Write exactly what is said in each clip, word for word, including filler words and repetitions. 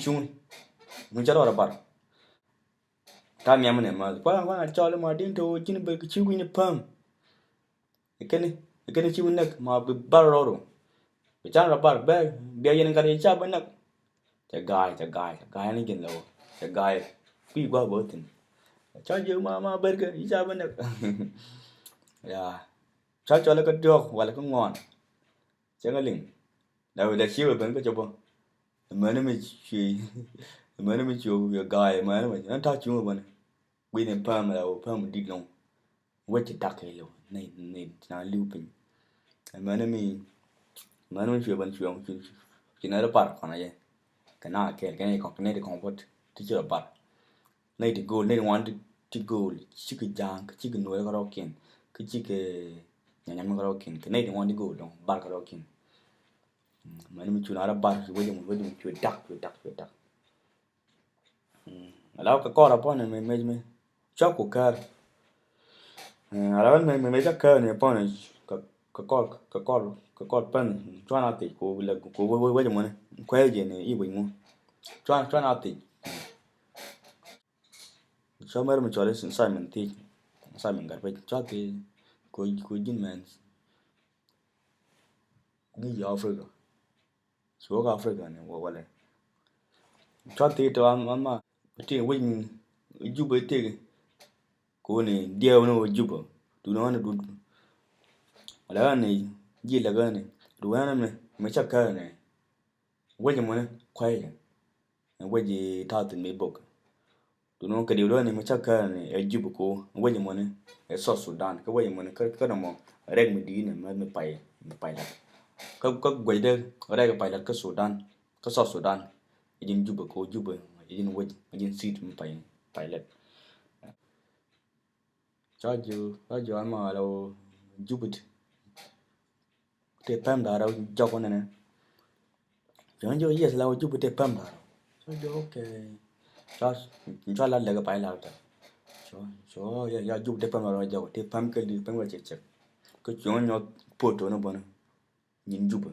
Cuŋ mi cä rɔɔdɛ bar. Ta̱a̱ nhiam ni ma kuan kuan a cɔl ma din to ji̱n bɛ ci wi̱ni päm. Ikeni ikeni ci wi̱n näk ma bi bar rɔɔdu. Bi can rɔ bar bɛ bia yɛn gat i̱ ca bä näk. Cɛ ga̱a̱c cɛ ga̱a̱c cɛ ga̱a̱c ni ji̱n lɛ wä cɛ ga̱a̱c. Kui̱ gua̱a̱ bä thi̱n. Ca ji̱ ma ma ber kɛ i̱ ca bä näk. Ya ca cɔl kɛ diɔ̱k wala kɛ ŋuan. Cɛ ŋa liŋ. La wi̱i̱ la ci wee ben kä cɛ bä. Amäni mi cuee amäni mi cuee wi̱i̱ ga̱a̱c amäni mi ɛn ta̱a̱ cuŋ bä ni. Gui̱ni päm la wä päm di̱t lɔŋ. Wec ci tak kɛ lo̱w ni ni na li̱w piny. Amäni mi amäni mi cuee ben cuee ci nɛ rɔ par kɔn a yɛ. Kɛ na kɛɛl kɛ nɛ kɔn kɛ nɛ ti kɔn bä ti ci rɔ par. Nɛy ti gööl nɛy ti ŋuan ti gööl cikɛ ja̱a̱ŋ kä cikɛ nuɔɔr kä rɔ̱kiɛn kä cikɛ nyanyam kä rɔ̱kiɛn kɛ nɛy ti ŋuan ti gööl dɔ̱ŋ bar kä rɔ̱kiɛn. Mɛn mi cu na rɔ bar ci wec mɔ wec mɔ cuɛ dak cuɛ dak cuɛ dak. Ala kɛ kɔr a pɔn mɛ mɛ mɛ cua ku kär. Ala wän mɛ mɛ mɛ ca kär ni pɔn kɛ kɔr kɛ kɔr kɛ kɔr pɛn cua na thiec ku lɛ ku wec mɔ ni kuɛ jɛ ni i̱ wec mɔ cua cua na thiec. Cua mɛr mi cɔl i̱ Simon thiec Simon Gatpec cua thiec ku ku ji̱n mɛn. Ni yɛ Africa. Cuɔk Africa ni wä walɛ. Cua thiec tɔ ama ti wec mi Juba i̱ tëk. Koni diɛw ni wä Juba duni wä ni dut. Wala wä ni ji̱ lɛ gäni duni wä ni mi ca kär ni. Wec muni kuay ni wec ta̱a̱ thin mi bok. Duni wä kɛ diw duni mi ca kär ni ɛ Juba ko wec muni ɛ South Sudan kä wec muni kä kä nɔmɔ rɛk mi di̱i̱t ni mɛ mi pay mi pay lat. Kä kä guecdɛ rɛk pay lat kä Sudan kä South Sudan. Ɛ ji̱n Juba ko Juba ɛ ji̱n wec ɛ ji̱n seat mi pay pay lat. Ca ji̱ ca ji̱ an ma la wä Jupit. Tëë päm da̱a̱r rɛw jɔk wä nɛnɛ. Jɔ̱ɔ̱n ji̱ yes la wä Jupit tëë päm da̱a̱r rɛw. Ca ji̱ okay. Ca ca la lɛk pay la tɛ. Ca ca ya Jupit tëë päm da̱a̱r rɛw jɔk tëë päm kɛ li̱i̱ päm kɛ cɛk cɛk. Kä cuɔ̱ŋ nyɔk puɔt to̱n bäni. Nyin Jupɛ.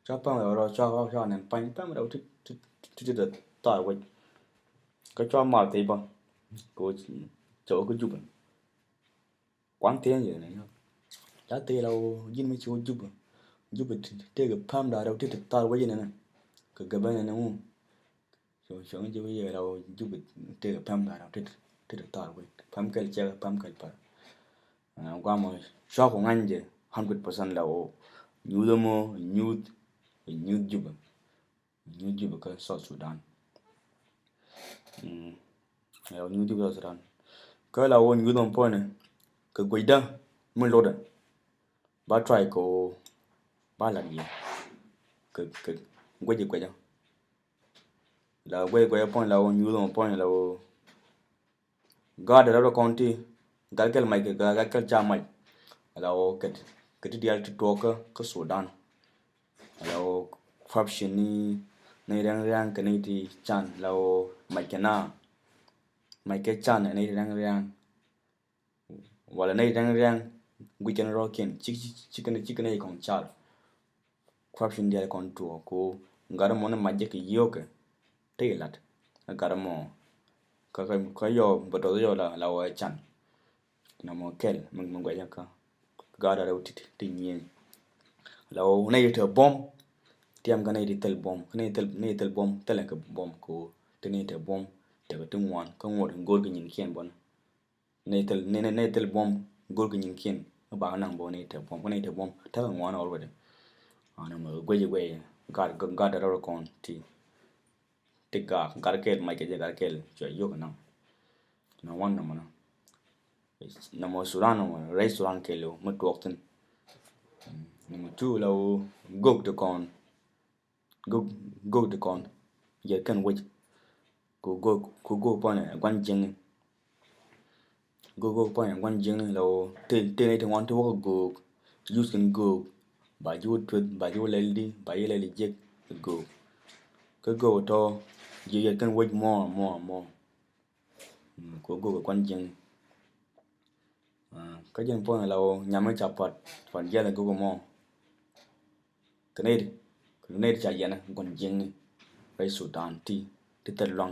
Cua päm rɛw rɛw cua rɛw cua nɛn pa̱ny päm rɛw ti ti ti ti dee thar wec. Kä cua mal thiec bä kɛ wec cɛ wä kä Jupɛ. Kuan thiec yɛ nɛ ca thiec la wä ji̱n mi ci wä Jupɛ. Jupɛ ti tëëkɛ päm da̱a̱ rɛw ti ti thar wec nɛnɛ. Kɛ gɛbɛ nɛnɛ ŋu. Cuɔ̱ŋ cuɔ̱ŋ ji̱ wi̱i̱ yɛ la wä Jupɛ tëëkɛ päm da̱a̱ rɛw ti ti ti thar wec päm kɛl cɛk päm kɛl pär. Guamɔ cua ku ŋa̱ny jɛ hundred percent la wä nyuuth ɛmɔ nyuuth nyuuth Jupɛ. Nyuuth Jupɛ kä South Sudan. La wä nyuuth Jupɛ South Sudan. Kä la wä nyuuth ɛmɔ puɔ̱nɛ kɛ guecdä mi lotdɛ. Ba try kɛ wä ba lat yɛ kɛ kɛ guecɛ guecä. La guecɛ guecä puɔ̱ny la wä nyuuth ɛmɔ puɔ̱ny la wä. Gaat rɛw rɛ kɔn ti gat kɛl mac kɛ gat kɛl ca mac. La wä kɛ ti diaal ti tuɔɔkä kä Sudan. La wä corruption ni ni riaŋ riaŋ kɛ ni ti can la wä mac kɛ na mac kɛ can ni ti riaŋ riaŋ. Wala nɛy riaŋ riaŋ guic kɛn rɔɔkiɛn cik cik kɛn cik kɛn kɔn cal. Corruption diaal kɔn tuɔɔk ko gat mɔ ni mac jɛ kɛ yio̱kɛ. Tëë lat ɛ gat mɔ kä kä yɔ bɛ tɔth yɔ la la wä can. Na mɔ kɛl mi mi guɛcä kä gat rɛw ti ti nyieny. La wä nɛy ti te buɔ̱m. Tiɛm kä nɛy ti thil buɔ̱m kä nɛy thil nɛy thil buɔ̱m thilɛ kɛ buɔ̱m ko ti nɛy te buɔ̱m. Tekɛ ti ŋuan kä ŋuɔt go̱o̱r kɛ nyinkiɛn bɔn. Nɛy thil nɛy nɛy thil buɔ̱m go̱r kɛ nyinkiɛn. Kä ba naŋ bä nɛy te buɔ̱m kä nɛy te buɔ̱m tekɛ ŋuan already. Anɛ mɛ guecɛ guecɛ gat gat rɛw kɔn ti ti gat gat kɛl mac kɛ jɛ gat kɛl cua yio̱k naŋ. Nɛ wan nɔmɔ na nɔmɔ Sudan nɔmɔ rɛy Sudan kɛl mi tuɔɔk thin. Nɔmɔ tu la wä gök ti kɔn. Gök gök ti kɔn yɛ kɛn wec. Ku gök ku gök puɔ̱nyɛ gua̱n jiäkni. Gök gök puɔ̱nyɛ gua̱n jiäkni la wä tëë tëë nɛy ti ŋuan ti wä kä gök. Yuth kɛn gök ba ji̱ wä tueth ba ji̱ wä lɛl di ba ji̱ lɛl jiäk kɛ gök. Kä gök tɔ ji̱ yɛ kɛn wec more more more. Ku gök gua̱n jiäkni. Kä jɛn puɔ̱ny la wä nyam mi ca puat puat jiɛn la gök mɔ. Kɛ nɛy ti kɛ nɛy ti ca yɛn gua̱n jiäkni. rɛy Sudan ti ti thil luaŋ.